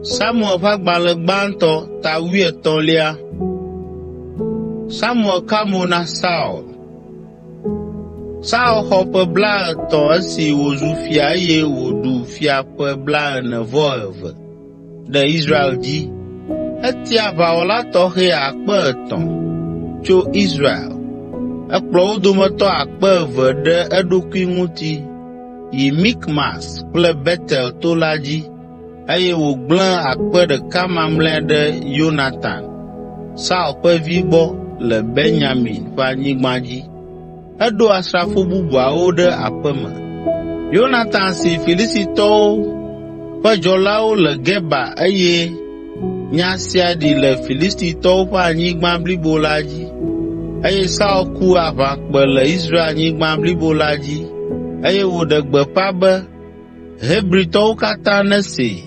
Samuel ƒe agbalẽ gbãtɔ ta wuietɔ̃lia. Samuel ka mo na Saul. Saul xɔ ƒe blaetɔ̃ esi wòzu fia eye wòɖu fia ƒe blaene-vɔ-eve ɖe Israel dzi. Etia aʋawɔla tɔxɛ 3,000 tso Israel. Ekplɔ wo dometɔ 2,000 ɖe eɖokui ŋuti yi Mikmas kple Betel to la dzi eye wògblẽ 1,000 mamlɛa ɖe Yonatan, Saul ƒe vi gbɔ le Benyamin ƒe anyigba dzi. Eɖo asrafo bubuawo ɖe aƒe me. Yonatan si Filistitɔwo ƒe dzɔlawo le Geba eye nya sia ɖi le Filistitɔwo ƒe anyigba blibo la dzi. Eye Saul ku aʋakpẽ le Israelnyigba blibo la dzi eye wòɖe gbeƒã be Hebritɔwo katã nesee.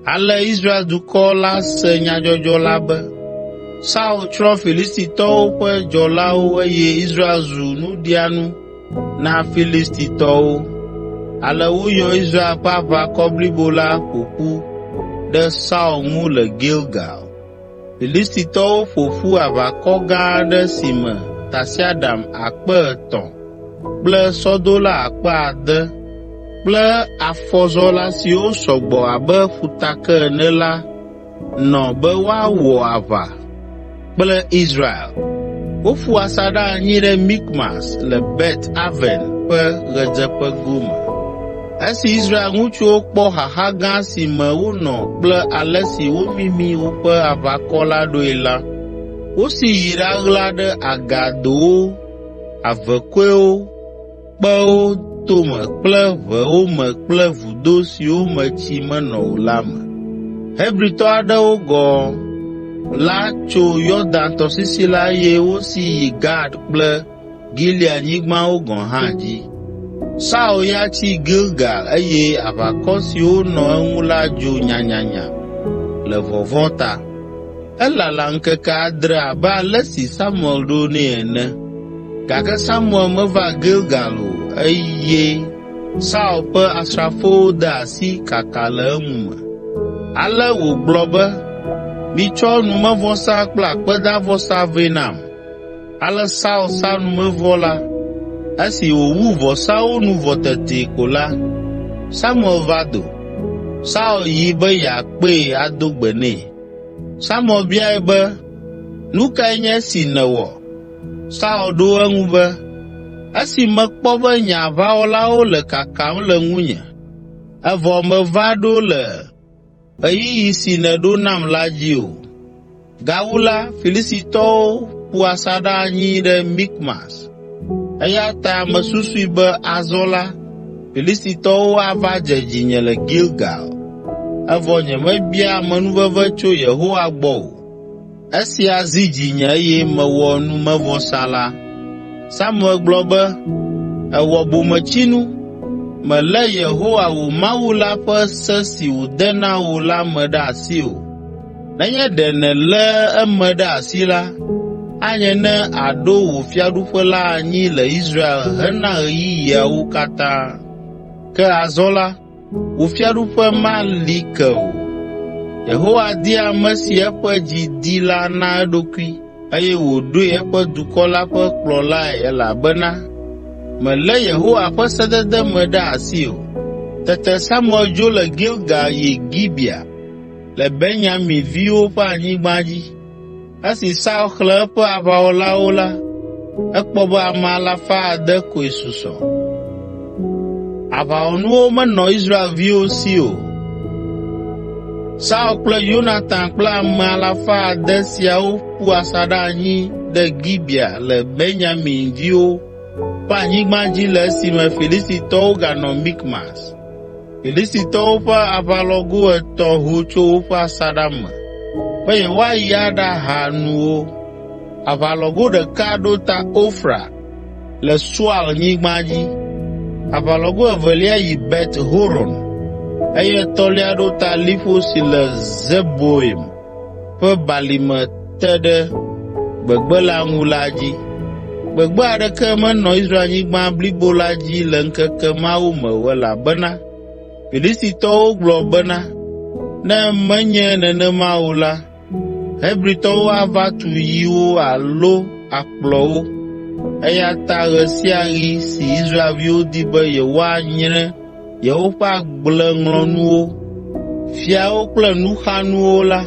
Ale Israel dukɔ la se nyadzɔdzɔ la be, Saul tsrɔ̃ Filistitɔwo ƒe dzɔlawo eye Israel zu nuɖianu na Filistitɔwo. Ale woyɔ Israel ƒe aʋakɔ blibo la ƒo ƒu ɖe Saul ŋu le Gilgal. Filistitɔwo ƒo ƒu aʋakɔ gã aɖe si me tasiaɖam 3,000 kple sɔdola 4,000 kple afɔzɔla siwo sɔ gbɔ abe ƒutake ene la nɔ be woawɔ aʋa kple Israel. Woƒu asaɖa anyi ɖe Mikmas le Bet Aven ƒe ɣedzeƒe gome. Esi Israel ŋutsuwo kpɔ xaxa gã si me wonɔ kple ale si womimi woƒe aʋakɔ la ɖoe la, wosi yi ɖaɣla ɖe agadowo, avekɔewo, kpewo tome kple ʋewo me kple vudo siwo me tsi menɔ o la me. Hebritɔ aɖewo gɔ̃ la tso Yɔdan tɔsisi la eye wosi yi Gad kple Gileadnyigbawo gɔ̃ hã dzi. Saul ya tsi Gilgal eye aʋakɔ siwo nɔ eŋu la dzo nyanyanya le vɔvɔ̃ ta. Elala ŋkeke adre abe ale si Samuel ɖo nɛ ene. Gake Samuel meva Gilgal o eye Saul ƒe asrafowo de asi kaka le eŋu me. Ale wògblɔ be, “Mitsɔ numevɔsa kple akpedavɔsa vɛ nam.” Ale Saul sa numevɔ la. Esi wòwu vɔsawo nu vɔ teti ko la, Samuel va do. Saul yi be yeakpee ado gbe nɛ. Samuel biae be, “Nu kae nye esi nèwɔ?” Saul ɖo eŋu be, “Esi mekpɔ be nye aʋawɔlawo le kakam le ŋunye, evɔ mèva ɖo le ɣeyiɣi si nèɖo nam la dzi o. Gawu la, Filistitɔwo ƒu asaɖa anyi ɖe Mikmas, eya ta mesusui be azɔ la, Filistitɔwo ava dze dzinye le Gilgal, evɔ nyemebia amenuveve tso Yehowa gbɔ o. Esia zi dzinye eye mewɔ numevɔsa la.” Samuel gblɔ be, “Èwɔ bometsinu, mèlé Yehowa wò Mawu la ƒe se si wòde na wò la me ɖe asi o. Nenye ɖe nèlé eme ɖe asi la, anye ne àɖo wò fiaɖuƒe la anyi le Israel hena ɣeyiɣiawo katã. Ke azɔ la, wò fiaɖuƒe mali ke o. Yehowa di ame si eƒe dzi di la na eɖokui eye wòɖoe eƒe dukɔ la ƒe kplɔlae elabena mèlé Yehowa ƒe sedede me ɖe asi o.” Tete Samuel dzo le Gilgal yi Gibea le Benyamin viwo ƒe anyigba dzi. Esi Saul xlẽ eƒe aʋawɔlawo la, ekpɔ be ame alafa ade koe susɔ. Aʋawɔnuwo menɔ Israelviwo si o. Saul kple Yonatan kple ame alafa ade siawo ƒu asaɖa anyi ɖe Gibea le Benyamin viwo ƒe anyigba dzi le esime Filistitɔwo ganɔ Mikmas. Filistitɔwo ƒe aʋalɔgo etɔ̃ ho tso woƒe asaɖa me be yewoayi aɖaha nuwo. Aʋalɔgo ɖeka ɖo ta Ofra le Sual nyigba dzi, aʋalɔgo evelia yi Bet Horon, eye etɔ̃lia ɖo ta liƒo si le Zeboim ƒe balime te ɖe gbegbe la ŋu la dzi. Gbegbe aɖeke menɔ Israelnyigba blibo la dzi le ŋkeke mawo me o elabena Filistitɔwo gblɔ bena, Ne menye nenema o la, Hebritɔwo ava tu yiwo alo akplɔwo. Eya ta ɣe sia ɣi si Israelviwo di be yewoanyre yewoƒe agbleŋlɔnuwo, fiawo kple nuxanuwo la,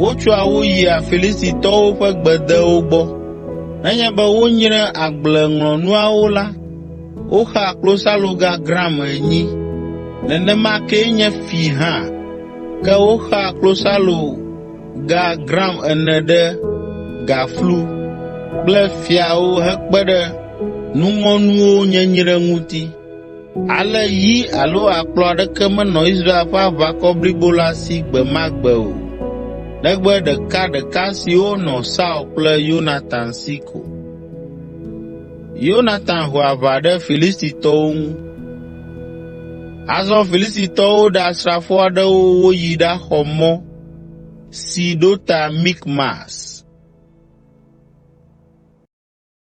wotsɔa wo yia Filistitɔwo ƒe gbedewo gbɔ. Nenye be wonyre agbleŋlɔnuawo la, woxea klosaloga gram enyi. Nenema kee nye fi hã, ke woxea klosaloga gram ene ɖe gaflu kple fiawo hekpe ɖe nuŋɔnuwo nyenyre ŋuti. Ale yi alo akplɔ aɖeke menɔ Israel ƒe aʋakɔ blibo la si gbe ma gbe o, negbe ɖekaɖeka siwo nɔ Saul kple Yonatan si ko. Azɔ Filistitɔwo ɖe asrafo aɖewo woyi ɖaxɔ mɔ si ɖo ta Mikmas.